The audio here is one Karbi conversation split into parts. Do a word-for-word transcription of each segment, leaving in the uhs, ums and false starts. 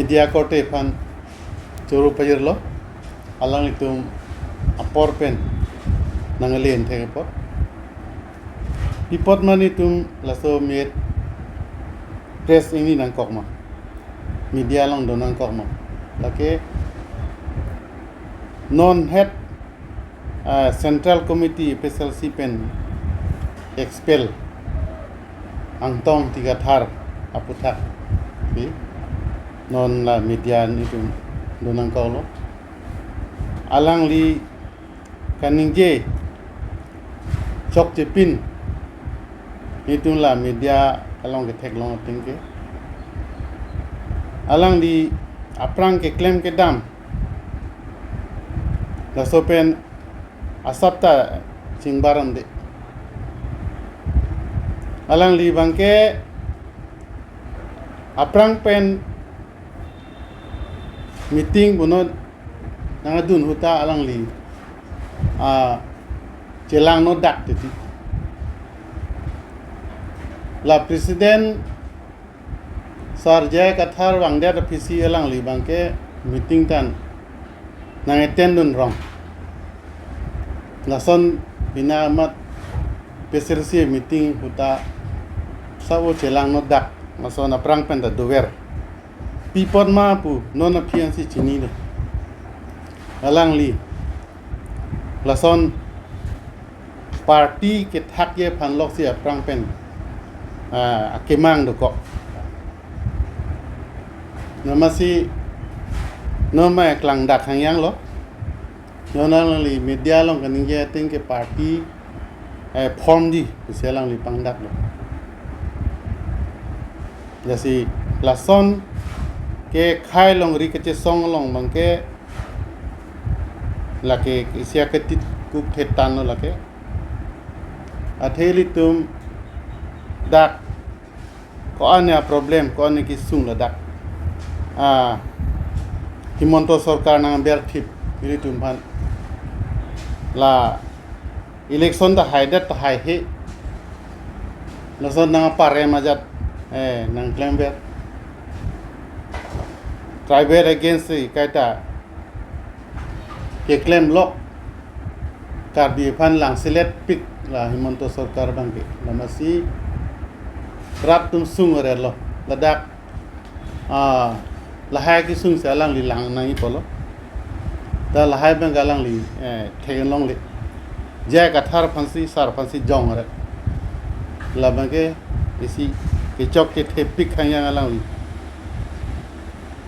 Media korte aphan choro pajirlo, alanglitum apor pen nangli enthek apor. Pi apot ma nelitum laso met press ingni nangkok ma, media along do nangkok ma. Lake non het, ah, Central Committee A P H L C pen expel Angtong Ingti Kathar aputhak si non la media nelitum do nangkoklo. Alangli kaningje chokche pin nelitum la media along ketheklong ateng ke, alangli aphrang keklem kedam laso pen asap ta chingbar ande. Alangli abangke aphrang pen meeting punon nangdun ahut ta alangli, ah, chelangno dak titi. La President Sir J I Kathar vangdet aphi si alangli abangke meeting ta nang-attend dun rong. Lason bina amat A P H L C meeting ahut ta sabo chelangno dak, lason aphrang pen ta dover. Pi apot ma pu non aphi ansi chinine. Alangli lason party kethakji aphan loksi aphrang pen, ah, akemang dokok. Amatsi non ma klang dak hangyang lo. Non alangli media along kaningje ateng ke party, eh, formji pusi alangli pangdaklo. Lasi lason kekhai longri kachesong along abangke lake isi aketit kuk thetan lo lake. Athe ilitum dak ko-an a problem, ko-an kesung ladak, ah, Himanta Sarkar nangberthip ilitum aphan. La election ta haidet ta haihe. Lason nangparem ajat, eh, nangklemver. Tribal against si kaita keklemlok Karbi aphan langselet pik la Himanta Sarkar abangke. Amatsi rat atum sung arelo. Ladak, ah, lahai kesung si alangli lang nangji pulo. Ta lahai abangke alangli, eh, theklongle. J I Kathar aphansi, sir aphansi jong aret. Labangke isi kechok kethe pik hangyang alangli.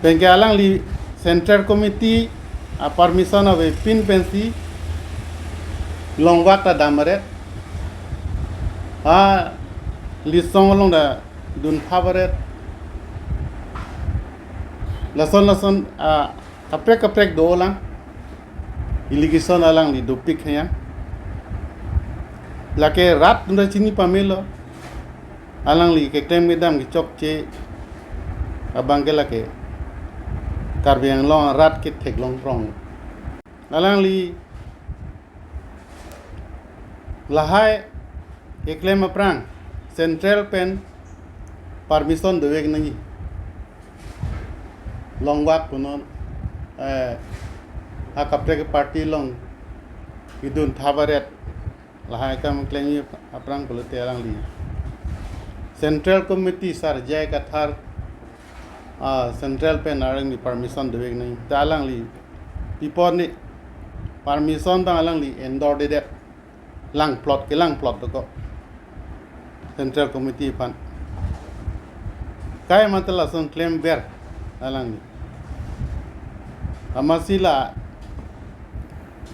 Penke alangli Central Committee a-permission avepin pensi Longvak ta dam aret. Ha Litsong along ta dun phap aret. Lason lason, ah, kaprek kaprek dolang. Allegation alangli dopik hangyang. Lake rat atum ta chini pamelo. Alangli keklem kedam kechokche abangke lake Karbi Anglong arat ketheklong prong. Alangli lahai keklem aphrang Central pen permission dovek nangji. Longvak punon, eh, akaprek party along idun thap aret lahai akam klem aphrang pulote alangli Central Committee Sir J I Kathar, ah, Central pen arni permission dovek nangji. Ta alangli pi apot ne permission abang alangli endorse dedet. Langplot ke langplot dokok Central Committee aphan. Kai mate lason klemver alangli. Amatsi la A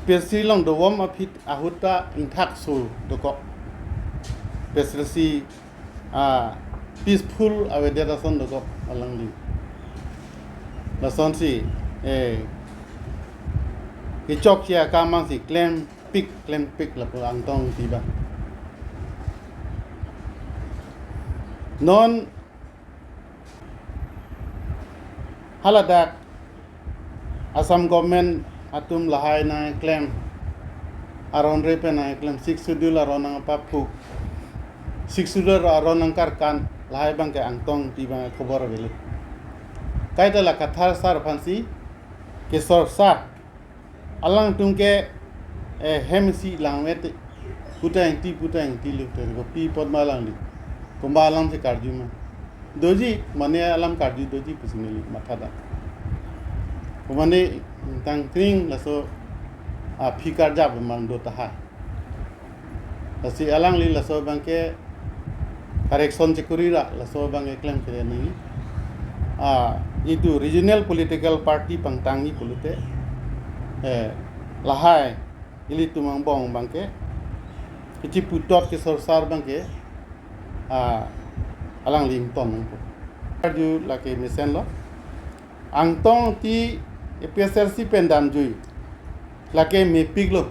P H L C along dovom aphi ahut ta ingthak so dokok. A P H L C, ah, peaceful avedet ason dokok alangli. Lasonsi, eh, kechokche akam abangsi klem pik klem pik lapu Angtong Ingti abang. Non haladak Assam government atum lahai nangklem, aron re pen nangklem, Sixth Schedule aron nangpaphuk, Sixth Schedule aron nangkarkan, lahai abangke Angtong Ingti abang khobor avelo. Kaita la Kathar sar aphansi kesorsa. Alangtum ke, eh, hem isi langme te. Puta ingti, puta ingti lu te. Kopi apot ma alangli. Komat alam si karju ma. Doji, mane alam karju doji pusi neli matha dam. Komane tangkring laso aphi karjap mang do tahai. Lasi alangli laso abangke correction chekuri ra, laso abangke klem kere ni. Ah, itum regional political party pangtangji pulote, eh, lahai ilitum angbong abangke, kechiputot kesorsar abangke, ah, alangli ington nangpo. Karju lake mesenlo. Angtong ti A P H L C pen damjui. Lake mepiklo.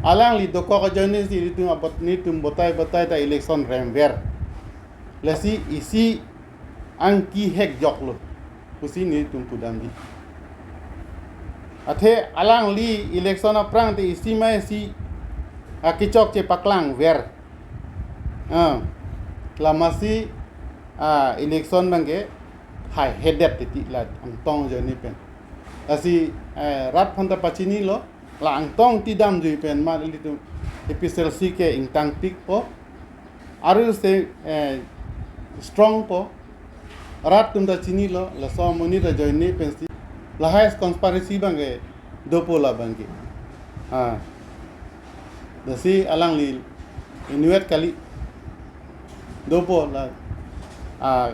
Alangli dokok ajoine si ilitum abot nitum botai botai ta election remver. Lasi isi angki hekjoklo. Pusi nitum pudamji. Athe alangli election aphrang te isi ma isi akechok chepaklangver. Ah, lamasi, ah, election abangke haihedet titi la Angtong ajoine pen. Lasi, eh, rat aphan ta pachinilo, la Angtong ti damjui pen ma ilitum A P H L C ke ingtangpikpo, aru se, eh, strongpo, rat atum ta chinilo, laso amonit ajoine pensi, lahai conspiracy abangke dopo la abangke. Ah. Lasi alangli inutvet kali. Dopo la, ah,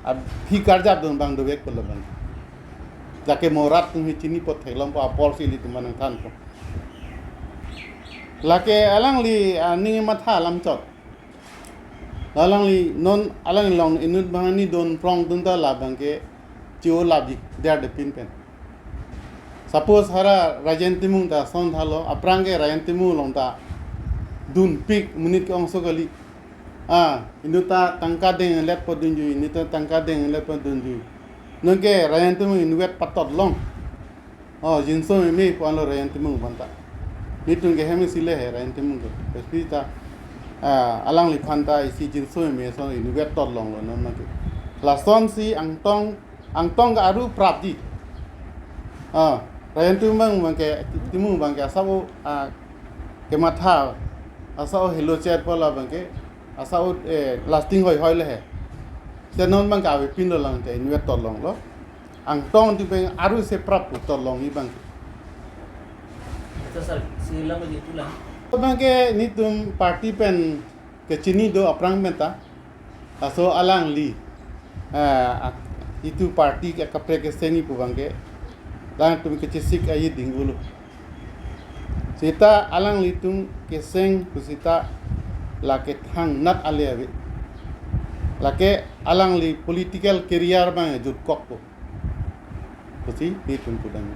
aphi karjap dun abang dovekpo la abang. Jake mo rat atum hi chinipo theklongpo apor si ilitum nangthanpo. Lake alangli, ah, ning matha alam chot. Alangli non alangli along inut banghini don prong dun ta la abangke chi-o lapji, der de pin pen. Suppose hara Rajen Timung ta son thalo, aphrang ke Rajen Timung along ta dunpik monit ke-ongso kali. Ah, inut ta tangka dengletpo dunjui, inut ta tangka dengletpo dunjui. Nonke Rajen Timung inutvet patot long. Oh, jinso meme pu anlo Rajen Timung aphanta. Nitum ke hem isi le he Rajen Timung ke. Tapi ta, ah, alangliphan ta isi jinso meme ason inutvet tot longlo non mati. Lasonsi Angtong, Angtong ke aru prapji. Ah, Rajen Timung abangke, Timung abangke asap-o, ah, kematha, asap-o helo chetpo la abangke, asap-o, eh, lasting hoihoi le he. Si non abangke avepinlo lang te inutvet tot longlo. Angtong ti pen aru se prap pu tot longji abang. Ito sir, si lam aji tulang. Abangke nitum party pen kechini do aphrang pen ta. Laso alangli, eh, ak-, itum party ke kaprek kesengji pu abangke. Alangtum kechesik aji ding ulo. Seta alanglitum keseng pu seta lake thangnat ale ave. Lake alangli political career abang jutkokpo. Pusi nitum pudam.